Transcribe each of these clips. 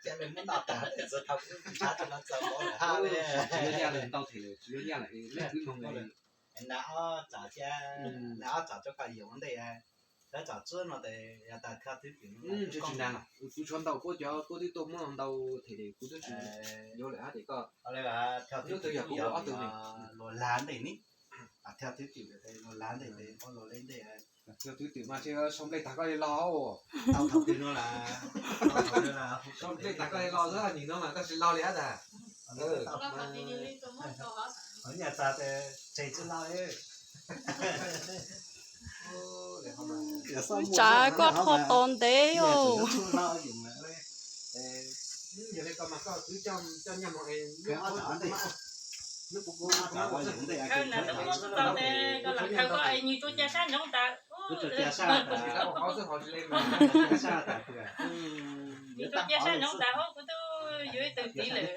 Ces muab noj tas, txog thaum kuv ntshav rau no txaus npaum lawm hab. Tsis yuav nyaj lawm, ntau them lawm, tsis yuav nyaj lawm, leej twg moog lawm. Nab ob txom thiab, nab ob txom rau koj yuav ua ntej, tab txom txuab no tes yog tas thawj thwj twm, tsis nag, kuv tshuav ntau puab cov puab twb tuaj muab ntau them tes kuv twb tsis yuav lawm hab tes koj, hnub twg yog kuv ua ob tug ne, luag lag ntej ne, thawj thwj twm luag lag ntej tes luag lag ntej. Thawj thwj twm mas tsis sau nplej tag koj li los. Tau thaum twg no las, sau nplej tag koj li los xwb, nim no mas koj tsis los li hab tas. Nyaj txag tes tseg tsis los li. Tsav koj rho tos ntev os. Yog li ko mas koj twb coj nyaj moog, nws tus cia sab ntsoov tas kuv twb yuav ib tug tiv lawm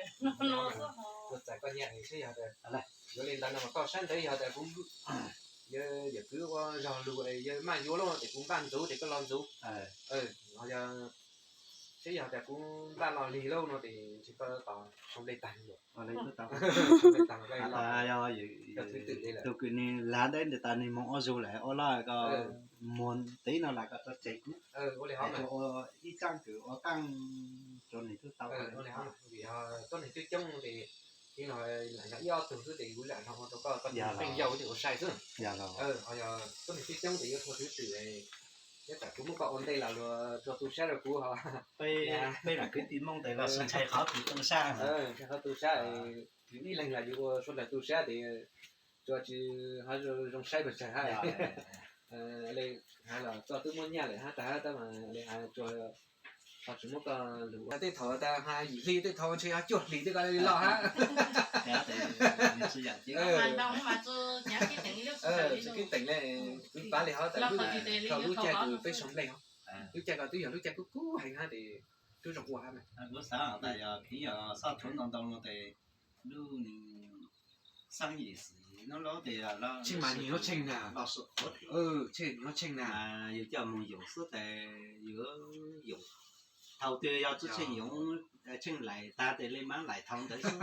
no xwb. Txais koj nyaj seb yog, yuav li ntawd no mas koj sab ntev yog tas kuv, yawg kwv ua zog lug yawg maj yuav lauj tes kuv npaj ntxuv tes koj los ntxuv. Yog, seb yog tas kuv npaj los lig lauj no tes ntshe koj tos sau nplej tag. Tus kws nwg lav ntawd tas nwg moog ob zug lawm, ua lawm koj moog tiv no las koj tso tseg. Ua ib tsaab kws ua qaab rua nwg tub tau. Tuab neeg coob coob tes, ib ob tug xwb tes kuv zam hlo rua koj, koj qeej yau tes ua sai xwb. Ho yog tuab neeg coob coob tes yuav rua thwv twm, tab tam kuv muab koj ua ntej los luag rua tu sab rua kuv ho. Peb lam kwv tij Moob tes los sis ntshai qhov twg tu sab, ntshai qhov tu sab, yus ib leeg los yus ua suav dlawg tu sab tes tsuas tsis ho zoo saib pes tsawg hab. Li has los koj twb muab nyaj lawm hab tas hab tab mas li has tsuas ho tsis muab koj lug ua. Tej thaum tas has yim hli, tej thaum ntshe ho cuaj hlis tej koj li los hab. Tsis keeb teem le, kuv pav li hov tas lub, thaum lub caij kws peb sau nplej, lub caij ko twb yog lub caij kub kub heev hab tes twb zoo ua hab. Kuv xav tas yog kev yog xob tshuav ntau ntau no tes lub xab yim xwm nub lub tes tsheej mas nim no tsheej na, tsheej nim no tsheej na, yus coj moog yoom xwb tes yus yoom. Thaum twg yog tsi tsheej yoom, tsheej laim tag tes le maab laim thaum ntawd xwb,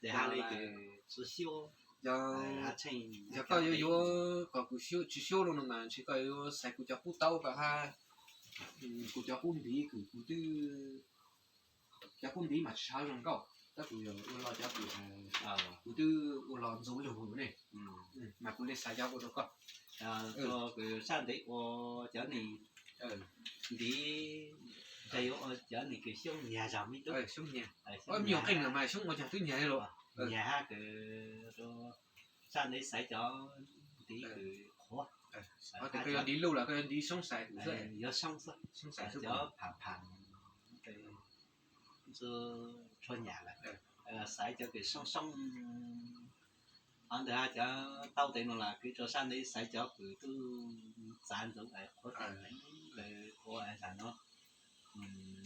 tes has le kws tsi xyuab. Yog koj yuav yuav kom kuv tsis xyuab lug no mas ntshe koj yuav xaiv kuv cov qub taub koj hab, kuv cov qub ntiv kws kuv twb, cov qub ntiv mas tsis tshua zoo nkauj, tab kuv ua los cov kws kuv twb ua los ntxuv lug ne, mas kuv le xaiv cov ua rau koj. Sab ntev ua cov ntiv, ntiv, cov nws kws xyoob nyiag zog me tub, xyoob nyiag, me nyuam qeej mas xyoob ua caag twb nyiag li lawm. Nyiag hab kws sab ntev xaiv cov ntiv kws qhuav, koj yuav ntiv luj los koj yuav ntiv soob xaiv, yuav soob xaiv, cov pham pham, txhua nyam lawm, xaiv cov kws soob soob. Qhov ntawd cov taub tes no los kwv rua sab ntev xaiv cov kws tub txav ntxuv qhuav, qhuav tas no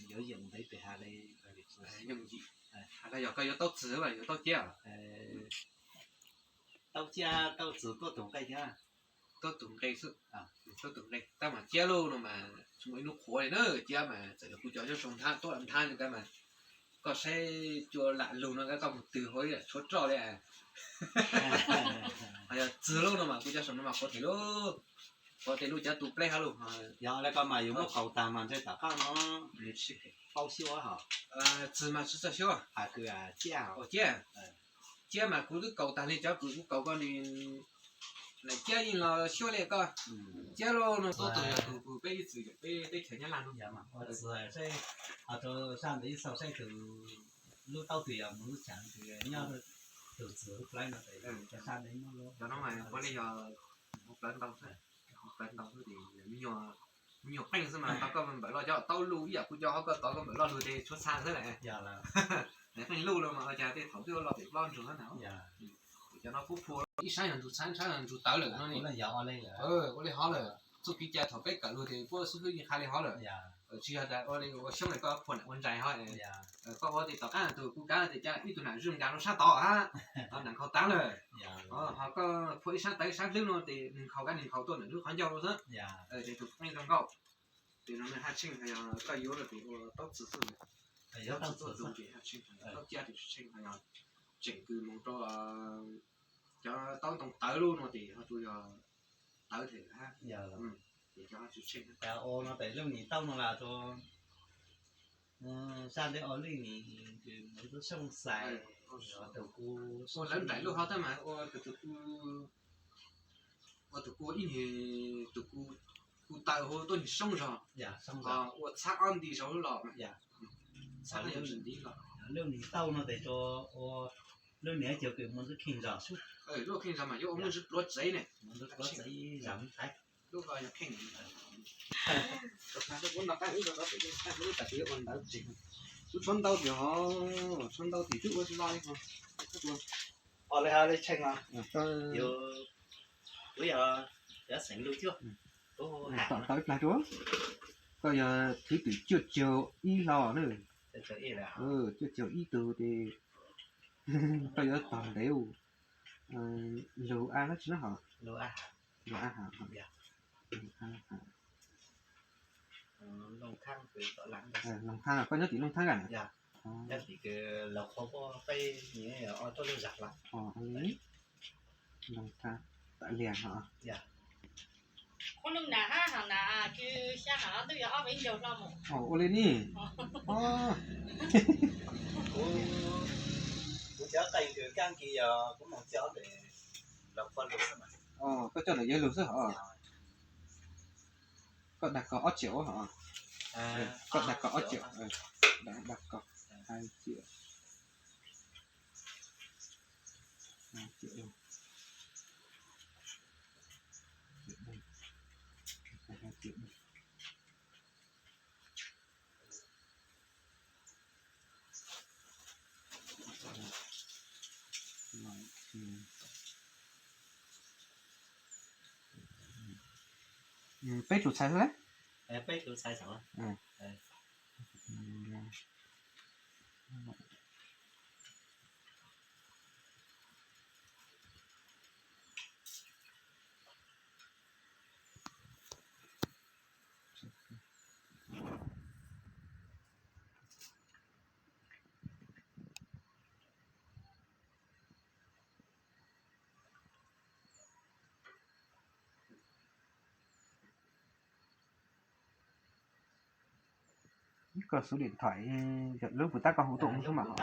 yuav yoom ntev pes has le. Has tas yog koj yuav taub txwv los yuav taub ciab? Taub ciab, taub txwv tuab tug nqe thiab. Tuab tug nqe xwb, tuab tug nqe tab mas ciab lauj no mas tsis muaj ib hnub qhuav li na, ciab mas txawm yog kuv cov nyob zoo nthab tuab nthab li tab mas koj saib cua lam lug no koj mus twg ua tshuav roj li. Ho yog txwv lauj no mas kuv cov saum no mas qhuav tes lauj, qhuav tes lauj cov tu pleb hab lauj. Yog le koj mas yus muab kaus tag mas ntshe tom qab no paub xyuab hos. Txwv mas tsis txawj xyuab. Has kws ciab, ciab, ciab mas kuv twb kaus tag li cov kws kuv kaus koj ni. Lam ciab yeej los xyuab li koj. Ciab lauj no tuab tug yog tus kws peb ib txwm peb teb chaws Nyab Laj no. Ho rau sab ntawd ib xauj saib tus lub taub twg yog mus lub chav nyob, tus txwv lub plawv no tes cov sab ntawd nyob lub, cov no mas puav leej yog hauv plawv ntau xwb, hauv plawv ntau xwb tes me nyuam, me nyuam qeej xwb mas tau koj npawm loj cov taub lug ib yam kuv cov ho koj tov koj npawm loj lug tes tshuav txha xwb lawm. Qeej luj no mas cas tej thaum twb ua loj pem plob ntsuag na. Cov no pub phua ib sab yog ntsuag txhab, ib sab yog ntsuag tawv lawm no ne. Ua li hov lawm, txuj kev cai thaum peb kawm lug tes puab xib fwb yeej qha li hov lawm. Tsis yog tas ua li ua xyoob li koj phua nam ua ntsais hov. Koj ua tes tom qab tus kuv kav tes ca ib tug nam zwj nkas rau sab tod hab, nam nkhaus taav lawm. Ho koj phua ib sab tawv ib sab hlwb no tes nws nkhaus kab nws nkhaus tuaj nam hlwb qhov ncauj rau xwb. Ces tus qeej zoo nkauj. Tes no nws haj tsheej hais yog koj yuav no tes ua taub txwv xwb. Tsis tuaj tus ces tsheej, tau cia tus tsheej, tseem kws moog rua cov taub ntoo tawv lub nuav tes ho tsuas yog tawv thiab hab. Ces cov ho tsis tsheej. Ua no tes lub nis tauj no las tus, zaj ntawd ua lub nis kws mus tub sooj xais, ua lawv nraim lub hov tab mas ua tus ku, ua tus ku ib nyuag, tus ku taw hu tuab nyuag soob zog, ua txhab ob nti zog lub los, txhab nti los. Lub nis tauj no tes ua lub nis cog kws mus ntsuj kheej zog xwb. Lub kheej zog mas yuav ua muaj ntsuj pluav tsev ne, mus ntsuj pluav tsev zog thaiv. Lub ko yog kheej, lub no qab ub rau tod tes yeej qab ub tas tes yuav ua ntawv tseg. Kuv tshuav ntau tes ho, tshuav ntau tes twb ua tsis loj li ho. Ua le tsheej os. Kuv yog xeem Luj Cuaj. Tom tau ib plag rua. Koj yog thwv twm cuaj caug ib hlo na. Cuaj caug ib tug tes koj yuav tog ntev. Lug a dlaab tsi na hos? Lug a has. Looj Thaab, koj nyob tim Looj Thaab a? Looj Thaab, Tam Liag hos. Ua li ne. Koj coj ntawm yawg lug xwb hos. Koj dag koj ob triệu hos. Koj dag koj ob triệu. Dag koj hai triệu. Peb tus txhais xwb. Koj số điện thoại, lub puas tab koj hu tuaj xwb mas hos.